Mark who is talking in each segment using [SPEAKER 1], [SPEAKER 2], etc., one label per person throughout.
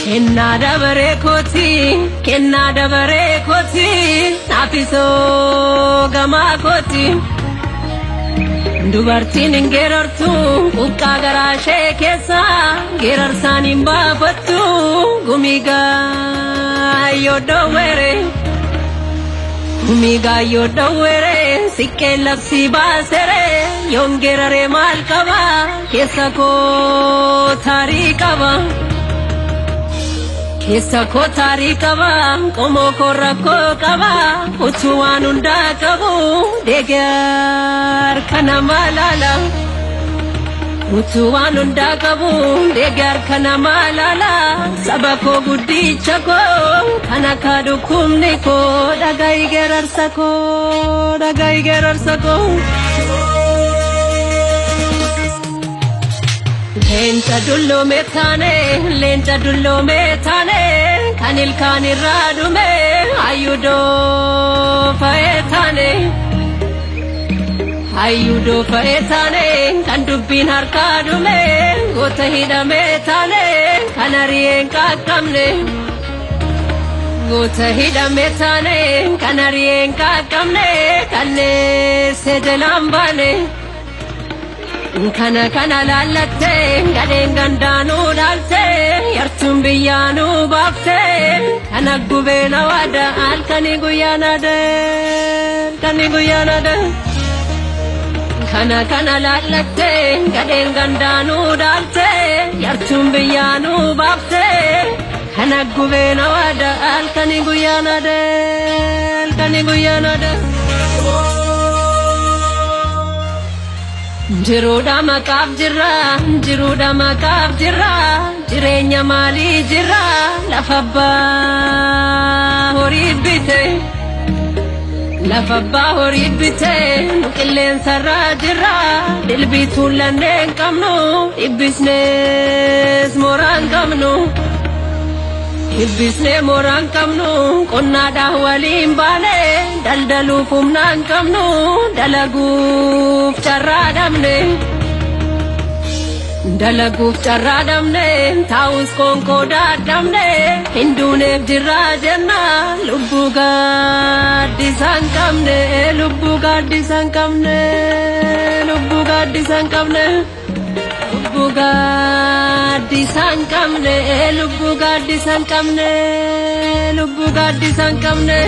[SPEAKER 1] Kennaa dabaree kooti, kennaa dabaree kooti, naafisoo gamaa kooti. Dubartiin hin geerartu quqqaa garaa ishee keessa, geerarsaan hin baafattu gumigaa yoo dhoowwere. Gumigaa yoo dhoowwere siqqee labsii baasere, yoon geerare maal qaba, keessa koo taarii qaba. Keessa koo taarii qaba, qomoo koo rakkoo qaba, utuu waan hundaa qabu, deegar kana maalaala. Utuu waan hundaa qabu, deegar kana maalaala, saba koo guddicha koo, kan akka dhukkubni koo, dhagahi geerarsa koo, dhagahi geerarsa koo. Leenca dulloome taane, leenca dulloome taane, kan ilkaan irraa dhume, hayyudoo fa'ee taane. Hayyudoo fa'ee taane, kan dubbiin harkaa dhume, goota hidhame taane, kan ari'een qaqqabne. Goota hidhame taane, kan ari'een qaqqabne, kalleessee jalaan baane. Kana kana laallattee gadheen gandaanuu dhaaltee, yartuun biyyaanuu baaftee, kana gubeen hawaada halkanii guyyaan adee, halkanii guyyaan adee. Kana kana laallattee gadheen gandaanuu dhaaltee, yartuun biyyaanuu baaftee, kana gubeen hawaada halkanii guyyaan adee, halkanii guyyaan adee. Jiruudha maqaaf jirra, jiruudha maqaaf jirra, jireenya maalii jirra, lafa abbaa horii bite. Lafa abbaa horii bite, nu qilleensarraa jirra, dilbii tuullannee hin qabnu, dhibbisnees mooraa hin qabnu. Dhibbisnee mooraa hin qabnu, qonnaadhaan waliin baane, daldaluuf humna hin qabnu, dalaguuf carraa dhabne. Dalaguuf carraa dhabne, taa'us qoonqoo dadhabne, hin duuneef jirraa jenna, lubbuu gaaddisa hin qabne, lubbuu gaaddisa hin qabne, lubbuu gaaddisa hin qabne. Lubbuu gaaddisa hin qabne, lubbuu gaaddisa hin qabne, lubbuu gaaddisa hin qabne.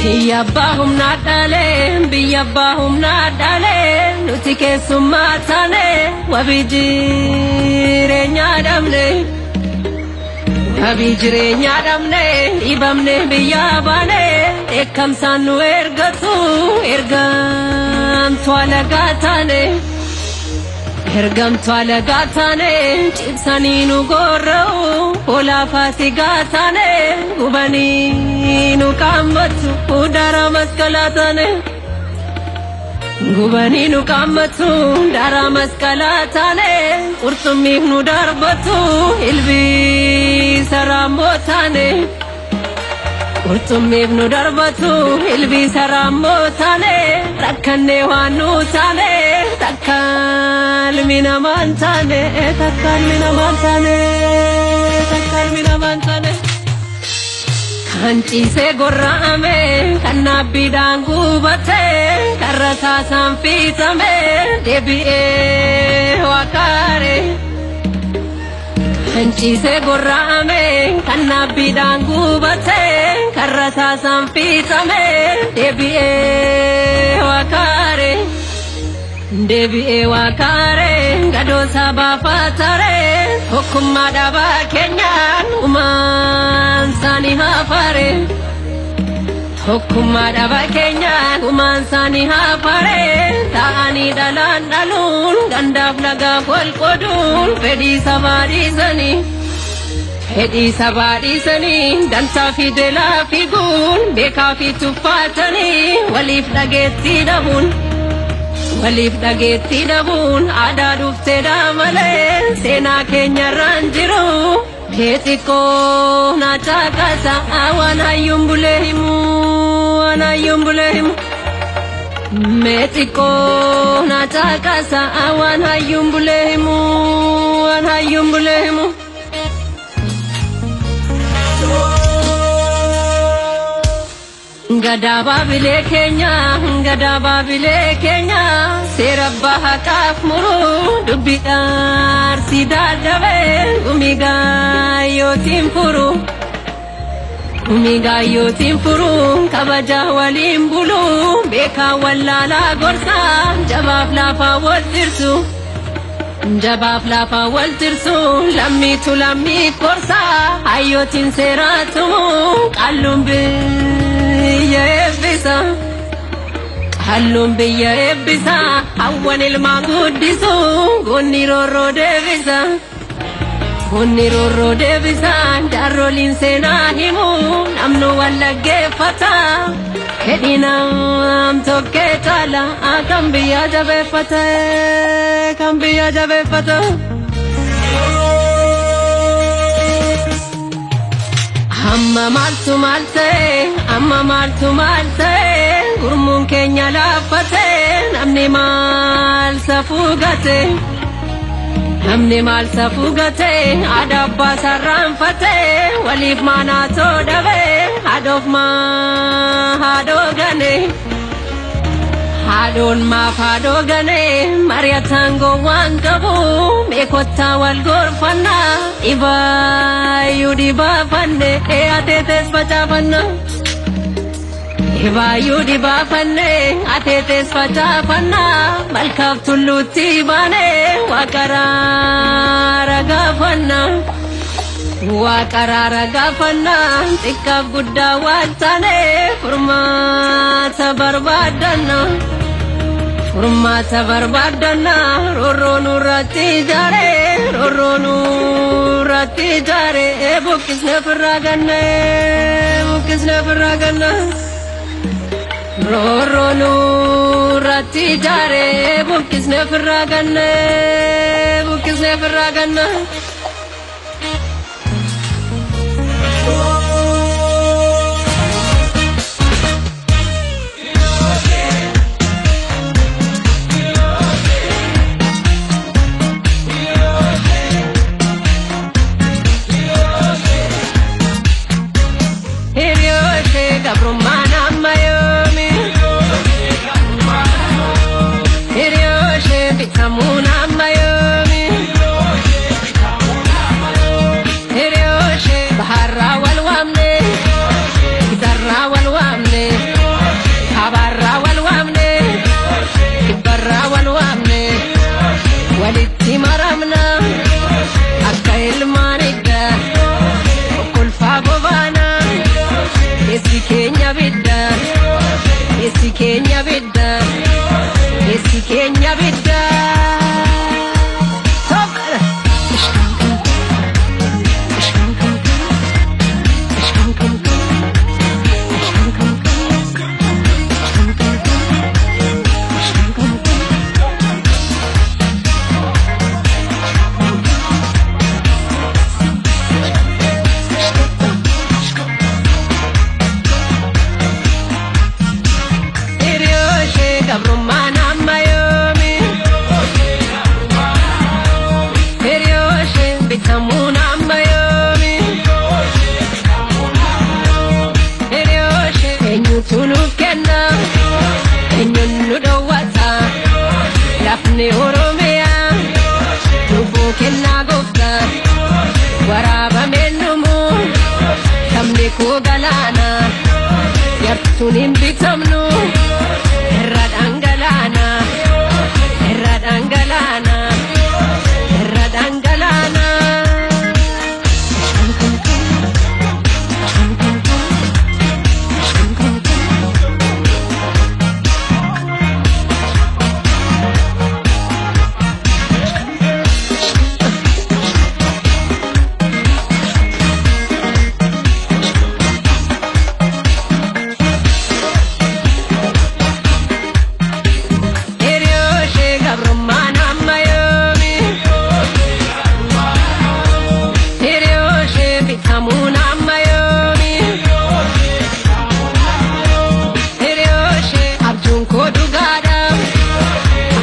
[SPEAKER 1] Biyya abbaa humnaa dhalee, biyya abbaa humnaa dhalee, nuti keessummaa taane, wabii jireenyaa dhabne. Wabii jireenyaa dhabne, dhiibamne biyyaa baane, dheekkamsaan nu ergatu, ergamtuu alagaa taane. Ergamtuu alagaa taane, cibsanii nu gorra'u, hoolaa faasigaa taane, gubanii nu qaammatu, daraa masqalaa taane. Gubanii nu qaammatu, daraa masqalaa taane, qurxummiif nu darbatu, ilbiisa raammoo taane. Qurxummiif nu darbatu, ilbiisa raammoo taane, rakkannee waan nu taane, takka ilmi namaa hin taane, takka ilmi namaa hin taane, takka ilmi namaa hin taane. Kan ciisee gorra'ame, kan naabbiidhaan gubate, kan rasaasaan fiixame, deebi'ee waaqaare. Kan ciisee gorra'ame, kan naabbiidhaan gubate, karra saasaan fiixame deebi'ee wakaare deebi'ee wakaare gadoo sabaafatare tokkummaa dhabaa keenyaan uumaan saanii hafaare. Tokkummaa dhabaa keenyaan uumaan saanii hafaare ta'anii dhalaan dhaluun gandaaf lagaaf wal qooduun fedhii sabaa dhiisanii. Fedhii sabaa dhiisanii dantaa fi beelaa fiiguun beekaa fi tuffaatanii waliif dhageettii dhabuun waliif dhageettii dhabuun aadaa dhufteedha malee seenaa keenyarraan jiru xixiqqoo na caqasa waan hayyuun bulee himu waan hayyuun bulee himu. Meexiqqoo na caqasa waan hayyuun bulee himu waan hayyuun bulee himu. Gadaa baabilee keenya gadaa baabilee keenya seera bahaqaaf muruu dubbii dhaarsii dadhabee gumii gaayyootiin furu gumii gaayyootiin furu kabaja waliin bulu beekaa wallaalaa gorsaa jabaaf laafaa wal tirsu jabaaf laafaa wal tirsu lammiitu lammii gorsaa hayyootiin seeraa tumu qalluun biyya eebbisa halluun biyya eebbisa hawwan ilmaan guddisu goonni roorroo deebisa goonni roorroo deebisa jaarroliin seenaa himu namnu wallaggeeffata fedhii nam tokkee caala kan biyya jabeeffate kan biyya jabeeffate. Amma maaltu maal ta'e amma maaltu maal ta'e gurmuun keenya laaffate namni maal safuu gate namni maal safuu gate aadaa abbaa sarraanfate waliif maanaatoo dhabe haadhoof maa haadhoo gane haadhoon maaf haadhoo gane mari'ataan gowwaan qabu meekottaa wal gorfannaa dhibaayyuu dhibaafanne ateetes facaafanna dhibaayyuu dhibaafanne ateetes facaafanna malkaaf tulluutti baane waaqaraara gaafanna waaqaraara gaafanna xiqqaaf guddaa wal taane furmaata barbaaddanna. Furmaata barbaaddanna roorroo nurratti ijaare roorroo nurratti ijaare buqqisne ofirraa ganne buqqisne ofirraa ganna roorroo nurratti ijaare buqqisne ofirraa ganne buqqisne ofirraa ganna. Gabrummaan amma yoomi Hiriyooshe bitamuun amma yoomi Hiriyooshe baharraa wal waamne gitarraa wal waamne kaabaarraa wal waamne kibbarraa wal waamne walitti maramna akka ilmaan idda okkolfaa bobaana. Esi keenya bidda, esi keenya bidda, esi keenya bidda. Top! Gabrummaan amma yoomi Hiriyooshe bitamuun amma yoomi Hiriyooshe eenyutu nuuf kenna eenyuun nu dhowwata lafni Oromiyaa nuufuu kennaa gooftaa waraabameen dhumuu sabni koo galaana. Yartuun hin bitamnu irra dhangalaana irra dhangalaana irra dhangalaana. Hiriyooshe gabrummaan amma yoomi? Hiriyooshe bitamuun amma yoomi? Hiriyooshe abjuun koo dhugaadha.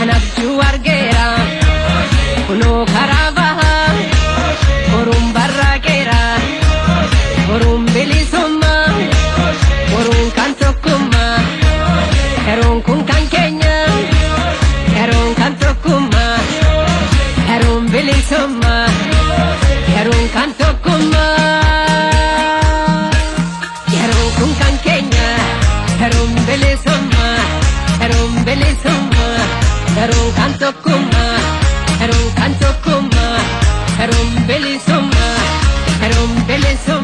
[SPEAKER 1] An abjuu argeera. Kunoo karaa baha. Boruun barraaqeera. Boruun bilisummaa. Boruun kan tokkummaa. Yeroon kun kan keenya. Yeroon kan tokkummaa. Yeroon bilisummaa. Yeroon kan tokkummaa. Yeroon kun kan keenya. Yeroon bilisummaa. Yeroon bilisummaa. Yeroon kan tokkummaa. Yeroon kan tokkummaa. Yeroon bilisummaa. Yeroon bilisummaa.